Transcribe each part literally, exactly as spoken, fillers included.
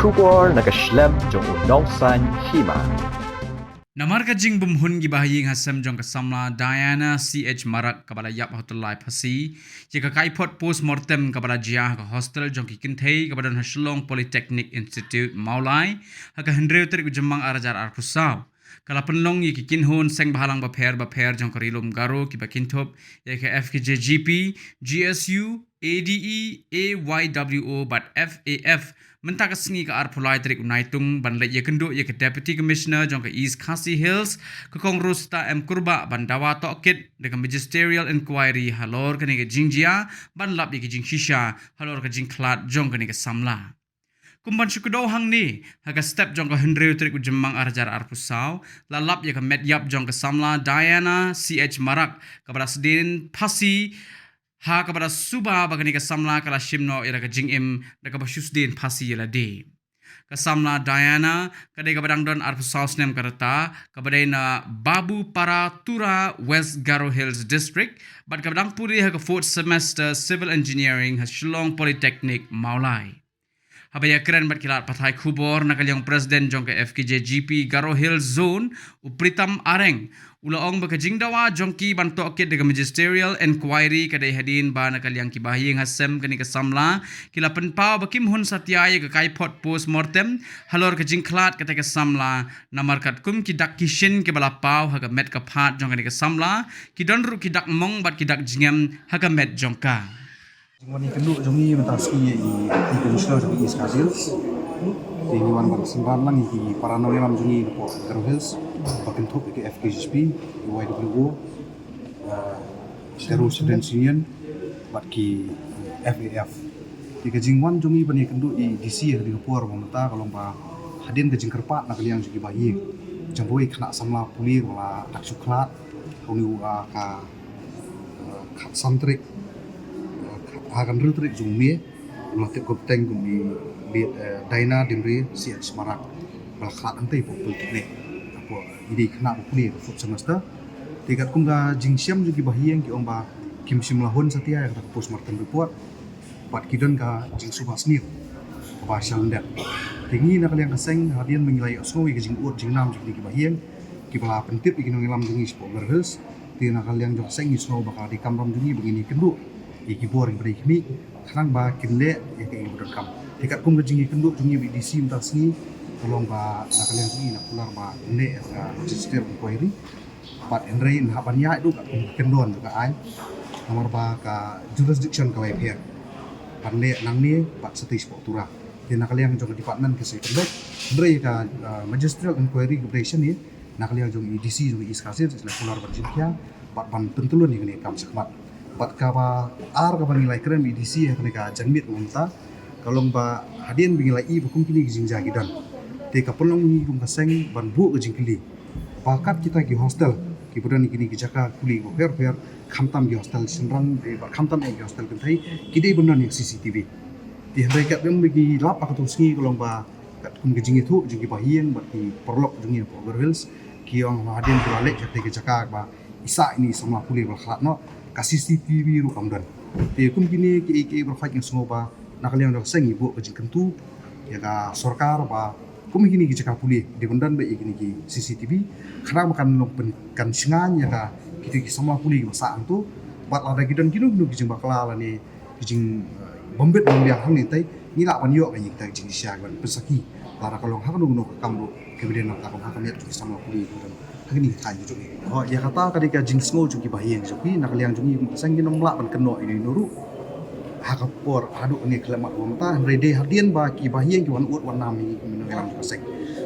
Khubor na ka shlem jong u nongsaiñ hima. Namar ka jingbymhun ki bahaïing hasem jong ka samla Diana C H Marak kaba la ïap ha u tyllai phasi, ïa ka kaiphod post mortem kaba la jia ha ka hostel jong ki kynthei kaba don ha Shillong Polytechnic Institute Mawlai, ha ka hynriew tarik u Jymmang ar hajar arphew saw. Ka la pynlong ïa ki kynhun seng bhalang bapher bapher jong ka Ri Lum Garo kiba kynthup ïa ka F K J G P, G S U, A D E, A Y W O bad F A F. Mynta ka sngi ka arphew lai tarik u Naitung ban leit ïakynduh ïa ka Deputy Commissioner jong ka East Khasi Hills, ka Kong Rosita M Kurbah, ban dawa tohkit da ka Magisterial Inquiry halor kane ka jingjia, ban lap ïa ka jingshisha halor ka jingkhlad jong kane ka samla. Kum ban shu kdew hangne, ha ka step jong ka hynriew tarik u Jymmang ar hajar arphew saw, la lap ïa ka met ïap jong ka samla Diana C H Marak, kaba la sdien phasi, ha kaba la suba ba kane ka samla ka la shim noh ïa la ka jingim da kaba shu sdien phasi ïa lade. Ka samla Diana ka dei kaba dang don arphew saw snem ka rta, kaba dei na Babupara Tura, West Garo Hills District, bad kaba dang pule ha ka fourth semester Civil Engineering ha Shillong Polytechnic Mawlai. Haba ïakren bad ki lad pathai khubor na ka liang u President jong ka F K J G P Garo Hills Zone, u Pritam Areng, u la ong ba ka jingdawa jong ki ban tohkit da ka Magisterial Inquiry ka dei hadien ba na ka liang ki bahaïing hasem kane ka samla ki la pynpaw ba kim hun satia ïa ka kaiphod post mortem halor ka jingkhlad kata ka samla, namar katkum ki dak ki shin kiba la paw ha ka met ka phad jong kane ka samla, ki don ruh ki dak mong bad ki dak jingem ha ka met jong ka. Jingwan ïakynduh jong ngi mynta ka sngi ïa i Deputy Commissioner jong ka East Khasi Hills. Te ngi wan ban synran lang ïa ki para nongïalam jong ngi napoh Garo Hills, ba kynthup ïa ka F K J G P, Y W O, eh, Garo Students Union bad ki F A F. Te ka jingwan jong ngi ban ïakynduh ïa i D C ha kane ka por ba mynta ka long ba hadien ka jingkyrpad na ka liang jong ki bahaïing, jong kawei ka khynnah samla pule ba la dak shu khlad ha une u, ah, ka, ah, khatsan tarik, ah, ha ka hynriew tarik jong u May, u la tip kyrteng kum i, eh, Diana Dimri C H Marak, ba la khlad hangtei hapoh Polytechnic, hapoh, i dei khynnah ba pule ka fourth semester. Te katkum ka jingshem jong ki bahaïing ki ong ba kim shym la hun satia ïa kata ka post mortem report, bad ki don ka jingsuba sniew kaba shalyndet. Te ngi na ka liang ka seng, hadien ba ngi la ïohsngew ïa ka jingud jingnam jong kine ki bahaïing kiba la pyntip ïa ki nongïalam jong ngi shapoh Garo Hills, te na ka liang jong ka seng ngi sngew ba ka dei kamram jong ngi ba ngin ïakynduh ïa ki bor kiba dei khmih, khnang ba kin leh ïa kaei ba donkam. Te katkum ka jingïakynduh jong ngi bad i D C mynta ka sngi, ka long ba na ka liang jong ngi la kular ba ngin leh ïa ka Magisterial Inquiry. Bad hynrei ngi hap ban ïaid ruh katkum ka kyndon jong ka aiñ, namar ba ka jurisdiction ka wai pher, ban leh nangne bad sa tei shapoh Tura. Te na ka liang jong ka department ka sa pynlong, hynrei ka, ah, Magisterial Inquiry kaba dei shane, na ka liang jong i D C jong i East Khasi Hills la kular ban jingkhia bad ban pyntylun ïa kane ka kam shakhmat. Bad kaba ar kaba ngi la ïakren bad i D C ha kane ka janmiet mynta, ka long ba hadien ba ngi la ïohi ba kum kine ki jingjia ki don, te ka pynlong ïa ngi kum ka seng ban buh ka jingkylli ba kat kita ki hostel kiba don ïa kine ki jaka pule kiba pher pher, khamtam ki hostel shynrang, eh, bad khamtam eh ki hostel kynthei, ki dei ban don ïa ka C C T V. Te hynrei katba ngi lap ha kato ka sngi ka long ba katkum ka jingïathuh jong ki bahaïing bad ki paralok jong ngi napoh Garo Hills, ki ong hadien ba la leit sha katei ka jaka ba i sah ïa ine i samla pule ba la khlad noh, ka C C T V ruh kam don. Te kum kine kiei kiei baroh ngi sngew ba na ka liang jong ka seng ngi buh ka jingkyntu ïa ka sorkar ba kum kine ki jaka pule dei ban don beit ïa kine ki C C T V, khnang ba kan long pyn, kan shngaiñ ïa ka, kita ki samla pule kiba sah hangto. Bad lada ki don kino kino ki jingbakla lane ki jing, eh, bym bit bym biang hangne, te ngi lah ban ïoh ïa kita ki jingshisha ban pynsakhi lada ka long ha kano kano ka kam ruh kaba dei na ka kam ha ka miat jong ki samla pule kiba don ha kine ki thaiñ jong ngi. Ho, ïa kata ka dei ka jingsngew jong ki bahaïing jong ngi. Na ka liang jong ngi kum ka seng ngim lah ban kynnoh ïa ino ino ruh ha ka por haduh kane ka khyllipmat ba mynta, hynrei dei hadien ba ki bahaïing ki wan ud wan nam ïa ngi kum ki nongïalam jong ka seng.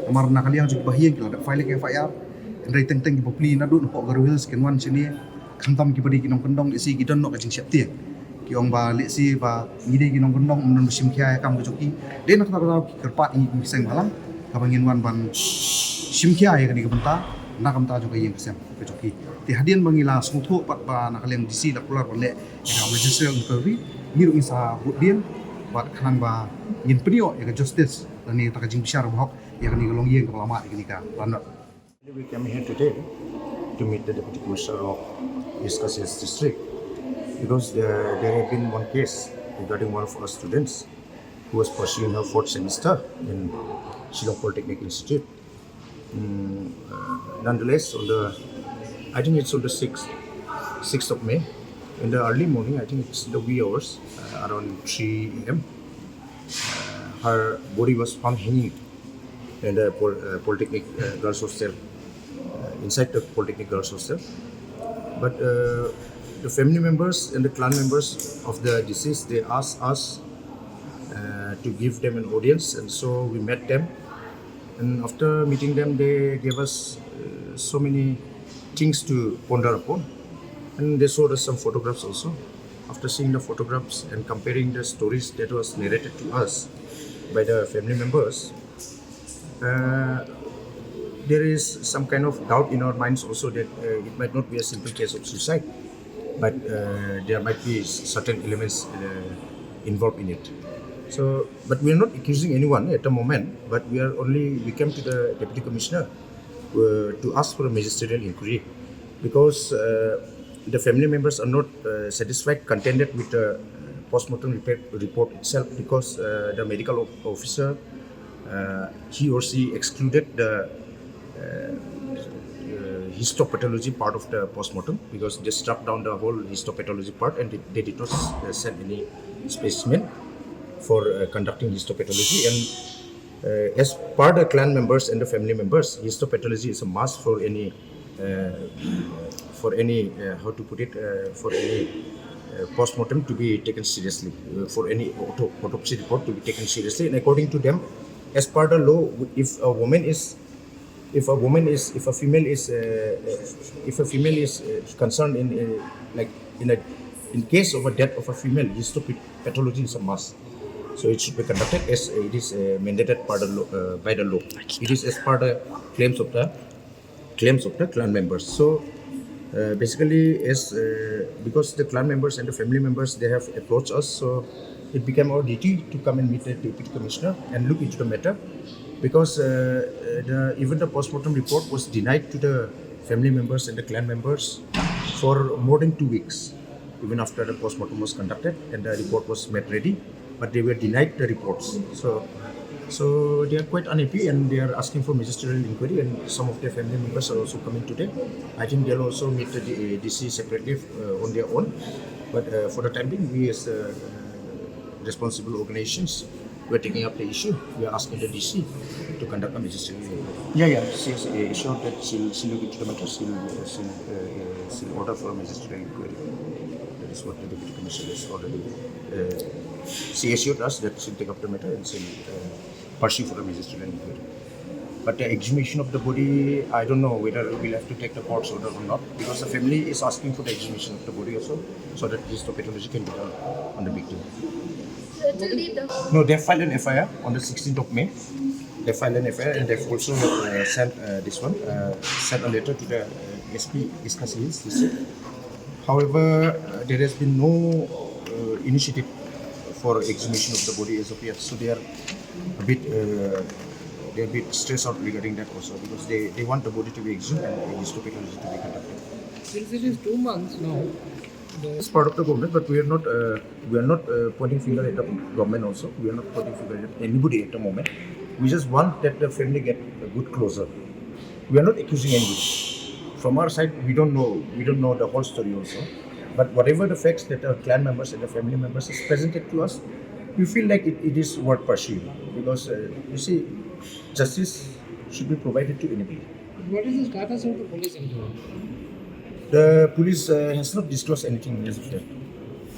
Namar na ka liang jong ki bahaïing ki la dep file ïa ka F I R, hynrei teng teng ki bapli naduh napoh Garo Hills kin wan shane, khamtam kiba dei ki nongkyndong, lehse ki don noh ka jingsheptieng. Ki ong ba lehse ba ngi dei ki nongkyndong ym don ba shim khia ïa ka kam ka jong ki. Dei na kata ka daw ki kyrpad ïa ngi kum ki seng bhalang, kaba ngin wan ban shim khia ïa kane ka bynta na ka bynta jong ka ïing ka sem ka jong ki. Te hadien ba ngi la sngewthuh pat ba na ka liang D C la kular ban leh ïa ka Magisterial Inquiry, ngi ruh ngin sa bud dien bad khnang ba ngin pynïoh ïa ka justice lane kata ka jingbishar bahok ïa kane ka longïing kaba la mad ïa kane ka ranot. We came here today to meet the Deputy Commissioner of East Khasi Hills District because there, there have been one case regarding one of our students. who was pursuing her fourth semester in Shillong Polytechnic Institute. Mm, uh, nonetheless, on the, I think it's on the sixth, sixth of May, in the early morning, I think it's the wee hours, uh, around three a m, uh, her body was found hanging in the Pol- uh, Polytechnic uh, Girls Hostel, uh, inside the Polytechnic Girls Hostel. But uh, the family members and the clan members of the deceased, they asked us uh, to give them an audience, and so we met them. And after meeting them, they gave us uh, so many things to ponder upon, and they showed us some photographs also. After seeing the photographs and comparing the stories that was narrated to us by the family members, uh, there is some kind of doubt in our minds also that uh, it might not be a simple case of suicide, but uh, there might be certain elements uh, involved in it. So, but we are not accusing anyone at the moment, but we are only, we came to the deputy commissioner uh, to ask for a magisterial inquiry, because uh, the family members are not uh, satisfied, contented with the postmortem repa- report itself, because uh, the medical of- officer, uh, he or she excluded the uh, uh, histopathology part of the postmortem, because they struck down the whole histopathology part and they, they did not uh, send any specimen for uh, conducting histopathology. And uh, as per the clan members and the family members, histopathology is a must for any uh, for any uh, how to put it, uh, for any uh, postmortem to be taken seriously, uh, for any auto- autopsy report to be taken seriously. And according to them, as per the law, if a woman is if a woman is if a female is uh, uh, if a female is uh, concerned in uh, like in a in case of a death of a female, histopathology is a must. So it should be conducted as it is uh, mandated by the law, uh, by the law. It is as per the claims of the claims of the clan members. So uh, basically, as uh, because the clan members and the family members, they have approached us, so it became our duty to come and meet the deputy commissioner and look into the matter, because uh, uh, the, even the postmortem report was denied to the family members and the clan members for more than two weeks, even after the postmortem was conducted and the report was made ready, but they were denied the reports. So, so they are quite unhappy and they are asking for magisterial inquiry, and some of their family members are also coming today. I think they'll also meet the D- D C separately uh, on their own. But uh, for the time being, we as uh, responsible organizations, we're taking up the issue. We are asking the D C to conduct a magisterial inquiry. Yeah, yeah. She has uh, assured that she'll, she'll look into the matter. She'll, uh, she'll, uh, uh, she'll order for a magisterial inquiry. That is what the deputy commissioner has already. Uh, she assured us that she'll take up the matter and she'll uh, pursue for a magisterial inquiry. But the exhumation of the body, I don't know whether we'll have to take the court's order or not, because the family is asking for the exhumation of the body also, so that histopathology can be done on the victim. No, they filed an F I R on the sixteenth of May. They filed an F I R and they've also uh, sent uh, this one, uh, sent a letter to the uh, S P East Khasi Hills district. However, uh, there has been no uh, initiative for exhumation of the body as of yet. So they are a bit uh, they are a bit stressed out regarding that also, because they, they want the body to be exhumed and the histopathology to be conducted. Since it is two months now, the It's part of the government, but we are not uh, we are not uh, pointing finger at the government also. We are not pointing finger at anybody at the moment. We just want that the family get a good closure. We are not accusing anybody. From our side, we don't know. We don't know the whole story also. But whatever the facts that our clan members and the family members has presented to us, we feel like it, it is worth pursuing, because uh, you see, justice should be provided to anybody. What is the status of the police inquiry? The police uh, has not disclosed anything as of yet.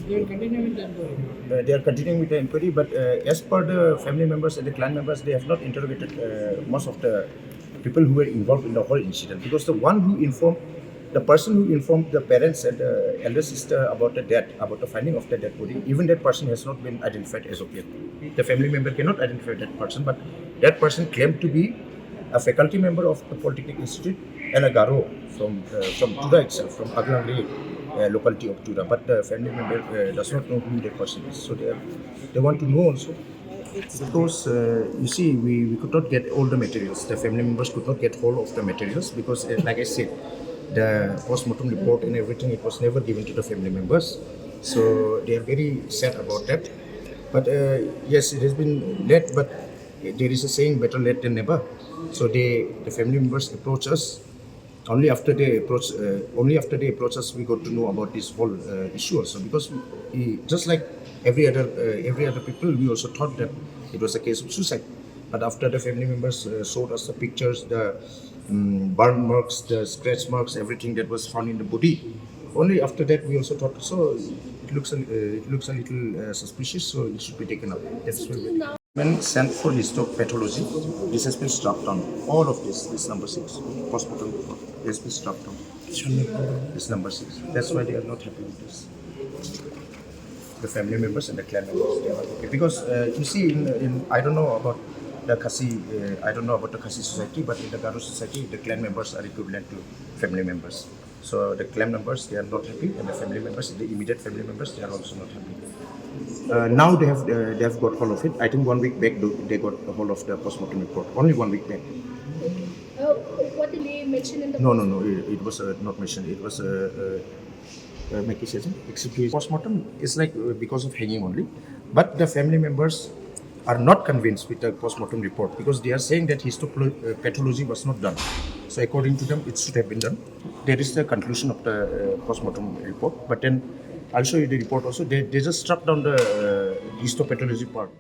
They are continuing with the inquiry. Uh, they are continuing with the inquiry, but uh, as per the family members and the clan members, they have not interrogated uh, most of the people who were involved in the whole incident, because the one who informed, the person who informed the parents and the elder sister about the death, about the finding of the dead body, even that person has not been identified as of yet. The family member cannot identify that person, but that person claimed to be a faculty member of the Polytechnic Institute and a Garo from uh, from Tura itself, from Aglangri uh, locality of Tura. But the family member uh, does not know who that person is. So they, are, they want to know also. Because uh, you see, we, we could not get all the materials. The family members could not get hold of the materials because, uh, like I said, the postmortem report and everything, it was never given to the family members. So they are very sad about that. But uh, yes, it has been late, but there is a saying, "Better late than never." So they, the family members approach us. Only after they approach, uh, only after they approach us, we got to know about this whole uh, issue also. Because we, just like every other uh, every other people, we also thought that it was a case of suicide. But after the family members uh, showed us the pictures, the um, burn marks, the scratch marks, everything that was found in the body, only after that we also thought, so it looks a, uh, it looks a little uh, suspicious, so it should be taken up. That's why we, when sent for histopathology, this has been struck down. All of this, this number six, postmortem report, has been struck down. This number six. That's why they are not happy with this. The family members and the clan members, they are not happy. Because uh, you see, in, in I don't know about the Khasi, uh, I don't know about the Khasi society, but in the Garo society, the clan members are equivalent to family members. So the clan members, they are not happy, and the family members, the immediate family members, they are also not happy. Uh, now they have uh, they have got hold of it. I think one week back they got a hold of the postmortem report. Only one week back. Uh, what did they mention in the No, no, no. It, it was uh, not mentioned. It was uh, uh, uh, make it says, excuse me. Postmortem is like uh, because of hanging only, but the family members are not convinced with the postmortem report because they are saying that histopathology was not done. So according to them, it should have been done. There is the conclusion of the uh, postmortem report, but then I'll show you the report also. They, they just struck down the uh, histopathology part.